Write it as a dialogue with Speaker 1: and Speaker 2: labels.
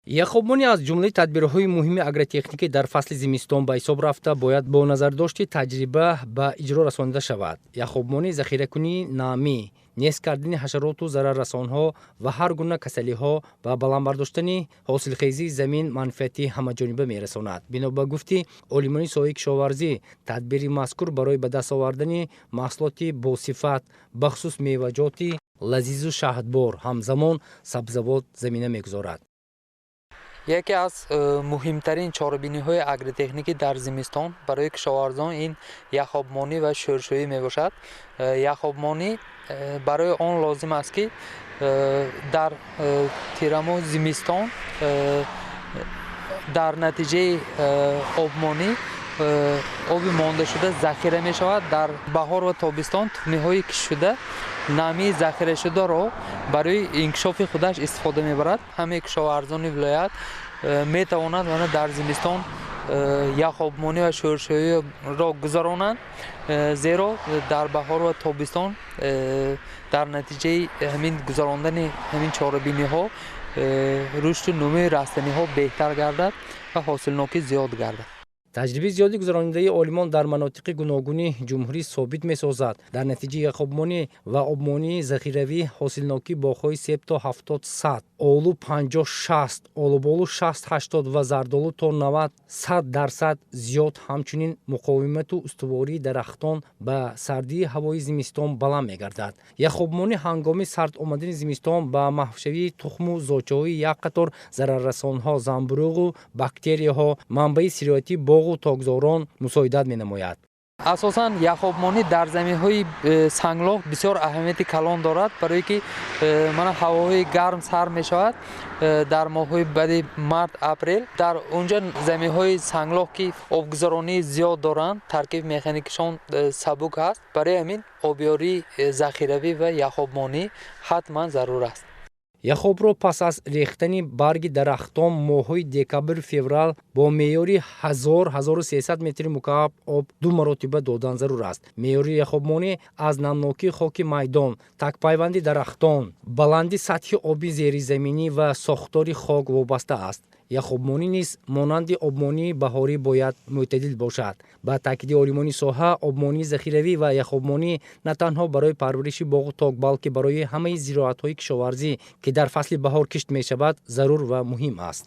Speaker 1: Яхобмонӣ аз ҷумлаи тадбирҳои муҳими агротехникӣ дар фасли зимистон ба ҳисоб рафта, бояд бо назардошти таҷриба ба иҷро расонида шавад. Яхобмонӣ захиракунии намӣ, нест кардани ҳашароту зараррасонҳо ва ҳар гуна касалиҳо ва баланд бардоштани ҳосилхезии замин манфиати ҳамаҷониба мерасонад. Бино ба гуфти олимони соҳаи кишоварзӣ, тадбири мазкур барои ба даст овардани маҳсулоти босифат, бахусус меваҷоти лазизу шаҳдбор, ҳамзамон сабзавот замина мегузорад.
Speaker 2: Яке аз муҳимтарин чорабиниҳои агротехникӣ дар зимистон барои кишоварзон ин яхобмонӣ ва шӯршӯӣ мебошад. Яхобмонӣ барои он лозим аст, ки дар тирамоҳ зимистон дар натиҷаи обмонӣ оби мондашуда захира мешавад. Дар баҳор ва тобистон тухмиҳои киштшуда намии захирашударо барои инкишофи худаш истифода мебарад. Ҳамаи кишоварзони вилоят метавонанд мана дар зимистон яхобмонӣ ва шӯршӯиро гузаронанд, зеро дар баҳор ва тобистон дар натиҷаи ҳамин гузарондани ҳамин чорабиниҳо рушду нумӯи растаниҳо беҳтар гардад ва ҳосилнокӣ зиёд гардад.
Speaker 1: Таҷрибаи зиёди гузаронидаи олимон дар манотиқи гуногуни ҷумҳурӣ собит месозад, дар натиҷаи яхобмонӣ ва обмонии захиравӣ ҳосилнокии боғҳои себ то 70%, олу 50-60, олуболу 60-80 ва зардолу то 90-100% зиёд, ҳамчунин муқовимату устувории дарахтон ба сардии ҳавои зимистон баланд мегардад. Яхобмонӣ ҳангоми сард омадани зимистон ба маҳвшавии тухму зочаҳои як қатор зараррасонҳо, замбуруғу бактерияҳо, манбаи сироятии боғу токзорон мусоидат менамояд.
Speaker 2: Асосан яхобмонӣ дар заминҳои санглох бисёр аҳамияти калон дорад, барое ки мана ҳавоҳои гарм сар мешавад дар моҳҳои баъди март, апрел. Дар онҷо заминҳои санглох, ки обгузаронии зиёд доранд, таркиби механикишон сабук аст, барои ҳамин обёрии захиравӣ ва яхобмонӣ ҳатман зарур аст.
Speaker 1: Яхобро пас аз рехтани барги дарахтон моҳҳои декабр-феврал бо меъёри 1000-1300 метри мукааб об ду маротиба додан зарур аст. Меъёри яхобмонӣ аз намнокии хоки майдон, такпайванди дарахтон, баланди сатҳи оби зеризаминӣ ва сохтори хок вобаста аст. Яхобмонӣ низ монанди обмонии баҳорӣ бояд мӯътадил бошад. Ба таъкиди олимони соҳа, обмонии захиравӣ ва яхобмонӣ на танҳо барои парвариши боғу ток, балки барои ҳамаи зироатҳои кишоварзӣ, ки дар фасли баҳор кишт мешавад, зарур ва муҳим аст.